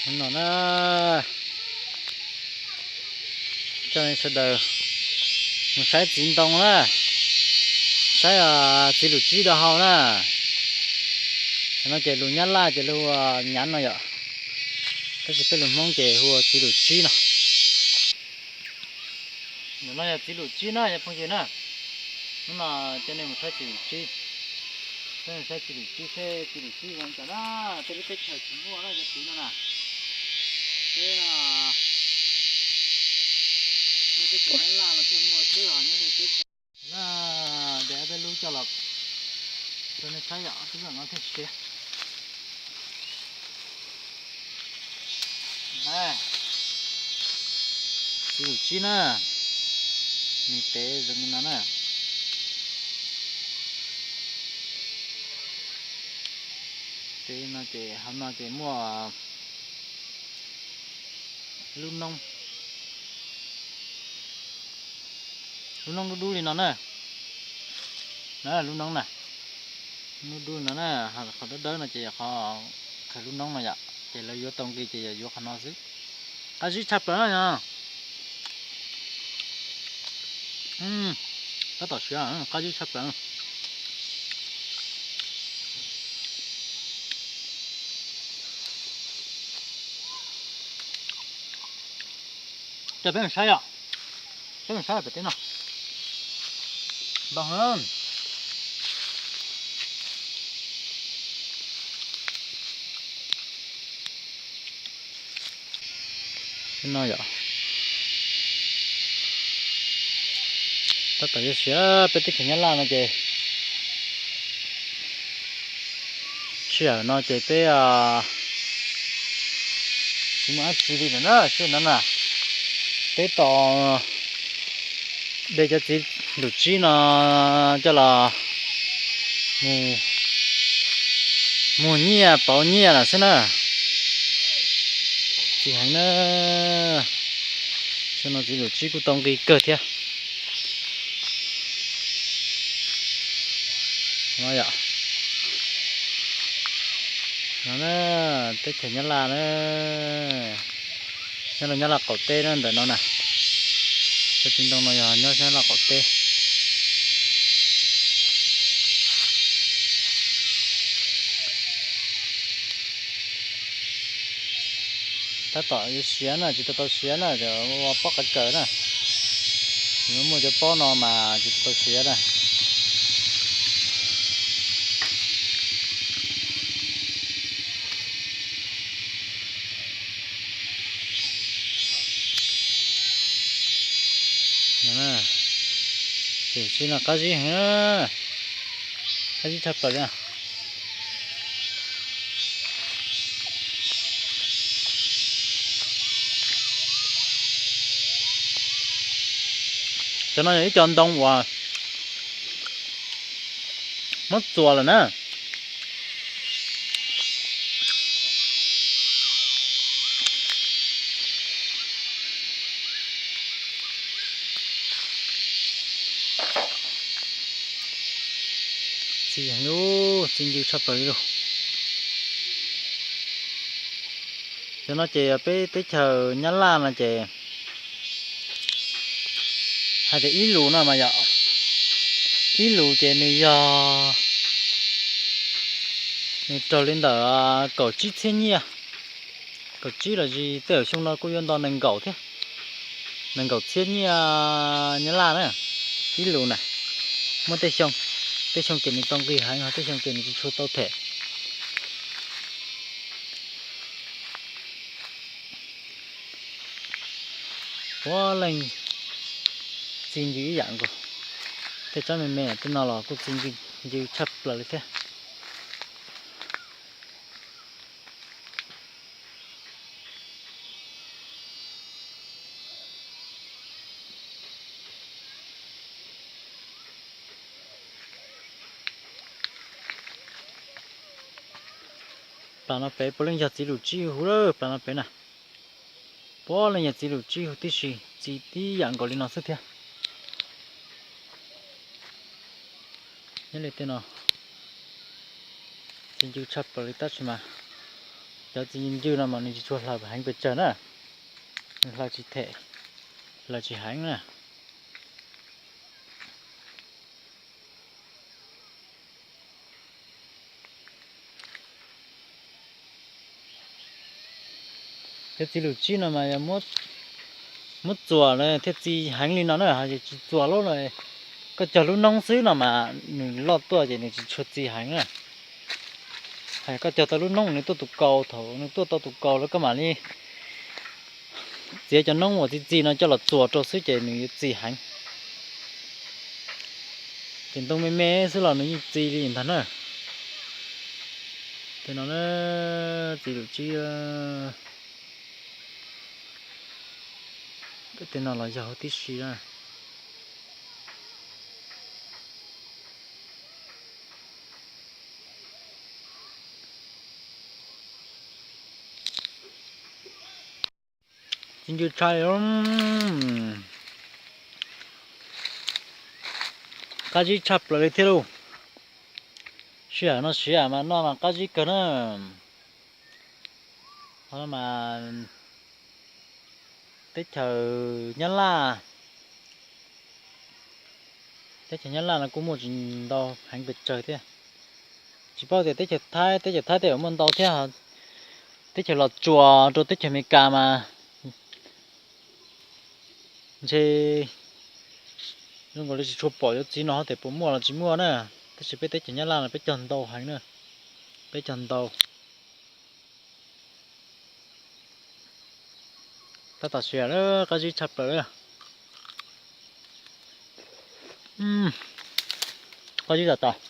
No na, coj sawv daws mus saib txiv ntoo na, saib txiv lus tsib rau hauv na. No ces lus Nyab Laj ces lus ua nyav no yom, tab sis peb lus Hmoob ces hu ua txiv lus tsib no. Ntawm no yog txiv lus tsib na cov phooj ywg na. Hnub no coj nej mus saib txiv lus tsib, saib txiv lus tsib seb txiv lus tsib zoo cas na. Tej lub teb chaws tsis muaj na cov txiv no na. Peb lub teb chaws Nyab Laj no thiaj muaj xwb, nyob li teb chaws na. De peb lub coj los rau nej saib yom, twb no thiaj siav. Txiv lus tsib na, nws tev zoo li no na. Tev no ces hauv no ces muaj lub noob, lub noob dub dub li no na. Na lub noob na, lub dub li no na, qhov dawb dawb no ces yog qhov khaws lub noob no yom, ces lawv yuav tau nqi ces yog yuav qhov no xwb. Qab zib tshaj plaws na. Tab tom siav, qab zib tshaj plaws. Coj peb mus saib os, peb mus saib pem teb no. Ntau heev. No yom, tab tom yuav siav peb teb chaws Nyab Laj no ces sij hawm no ces peb tsis muaj dab tsi li lawm na, sij hawm no na peb tos de cov txiv lus tsib no coj los mus, mus nyiaj pauv nyiaj lawm xwb na. Txiv heev na, xyoo no txiv lus tsib kuj tau nqi kawg thiab. No yom, no na, teb chaws Nyab Laj na, nyob rau Nyab Laj qaum teb na ntawm no na. Cov txiv ntoo no yog nyob Nyab Laj qaum teb. Tab tom yuav siav na, tsis tau tau siav na, ua pob qav kaws na. Muaj cov pob no mas tsis tau tau siav na. Ces sib no qab zib heev, qab zib tshaj plaws li. Cov no yog ib co ntoo uas muab txuas lawm na. Txi heev li, txi ncw tshaj plaws li lauj. Cov no ces peb teb chaws Nyab Laj no ces hais tias ib lus no mas yog, ib lus ces nws yog, nws raug li ntawm kaum tsib txhiab nyiaj. Kaum tsib los sis tej zaum xyoo no kuj yuav nto nees nkaum thiab, nees nkaum txhiab nyiaj Nyab Laj na, ib lus na. Muaj tej xyoo, tej xyoo ces nws tau nqi heev, ho tej xyoo ces nws tsis tshua tau them. Puav leej txi ncw ib yam nkaus. Tej tsob me me tej no los kuj txi ncw, ncw tshaj plaws li thiab. Plas no pem puav leej yog txiv lus tsib hu lawm, plas no pem na. Puav leej yog txiv lus tsib hu tib si, txi tib yam nkaus li no xwb thiab. Nyob li tej no, txi ncw tshaj plaws li tab sis mas Cov txiv ncw no mas nws tsis tshua hlaws heev pes tsawg na, nws hlaws tsis them, hlaws tsis heev na. Cov txiv lwm tsib no mas yog muab txuas na thiaj txi heev li no na, ho yog tsis txuas lub no, koj cog lub noob xwb no mas nws loj tuaj ces nws tsis tshua txi heev na. Hos koj cog tau lub noob nws tuaj tus kaus, thaum nws tuaj tau tus kaus lawm koj mam li txiav cov noob uas txi txi no coj los txuas rau xwb ces nws yuav txi heev. Ces ntoo me me xwb los nws yeej txi li ntag na. Tej no na, txiv lwm tsib, tej no los yog huv tib si na. Txiv ncw tshaj li, qab zib tshaj plaws li thiab lauj. Sij hawm no siav mas noj mas qab zib kawg na. Qhov no mas teb chaws Nyab Laj, teb chaws Nyab Laj no kuj muaj tsis ntau heev pes tsawg thiab. Tsis paub tias teb chaws Thaib, teb chaws Thaib tej zaum muaj ntau thiab, teb chaws Los Tsuas rau teb chaws Amelikas mas ntshe zoo nkaus li tsis tshua pom yuav txiv no hov tias puas muaj los tsis muaj na. Tab sis peb teb chaws Nyab Laj no peb cog ntau heev na, peb cog ntau. Tab tom siav lawm, qab zib tshaj plaws lawm. Qab zib tom tom.